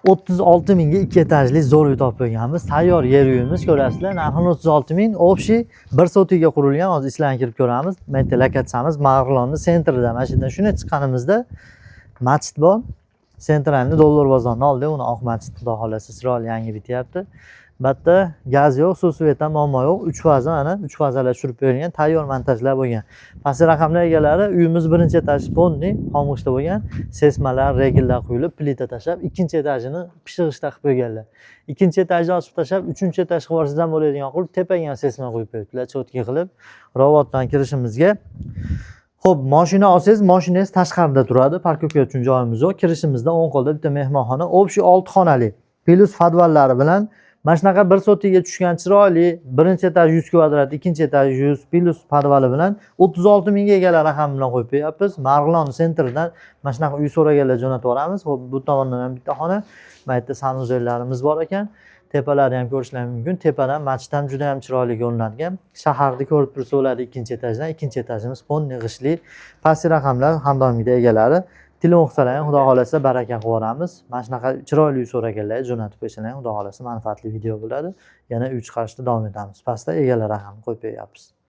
36 mingga ikki etajli zo'r uy topib qo'yganmiz. Tayyor yer uyimiz, ko'rasizlar. Narxini 36 ming, общий 1 sotiga qurilgan. Hozir ichlarni kirib ko'ramiz. Mana lokatsiyamiz Marg'ilonni центр ida. Mana shu yerdan shunday chiqqanimizda masjid bor. Центральный dollar bozorni oldida uni oq masjid, xudo xohlasa, chiroyli yangi bityapti. Bu yerda gaz yo'q, suv свет dan muammo yo'q. 3 faza, mana 3 fazalar tushirib berilgan, tayyor montajlar bo'lgan. Pastki raqamlar egalari uyimiz birinchi etaj полный xom g'ishtda bo'lgan, sesmalar, regellar quyilib, plita tashlab, ikkinchi etajini pishiq g'ishtda qilib qo'yganlar. Ikkinchi etajni ochib tashlab, uchinchi etaj qilib yuborsangiz ham bo'ladigan qilib, tepaga ham sesma qo'yib qo'yibdilar, чётко qilib. Robotdan kirishimizga. Xo'p, mashina olsangiz, mashinangiz tashqarida turadi, парковка uchun joyimiz yo'q. Kirishimizda o'ng qo'lda bitta mehmonxona, общий 6 xonali, плюс podvallari bilan mana shunaqa 1 sotiga tushgan chiroyli birinchi etaj 100 kvadrat, ikkinchi etaj 100, плюс podvali bilan 36 mingga egalari raqam bilan qo'yib qo'yapmiz. Marg'ilon центр idan mana shunaqa uy so'raganlar jo'natib yuboramiz. Xo'p, bu tomondan ham bitta xona, mana yerda санузел larimiz bor ekan. Tepalarni ham ko'rishlar mumkin. Tepadan masjid ham juda ham chiroyli ko'rinadigan. Shaharni ko'rib tursa bo'ladi ikkinchi etajdan. Ikkinchi etajimiz полный g'ishtli. Pastki raqamlar har doimgidek egalari. Telefon qilsalar ham, xudo xohlasa, baraka qilib yuboramiz. Mana shunaqa chiroyli uy so'raganlarga jo'natib qo'ysalar ham, xudo xohlasa, manfaatli video bo'ladi. Yana uy chiqarishda davom etamiz. Pastda egalar raqamini qo'yib qo'yapmiz.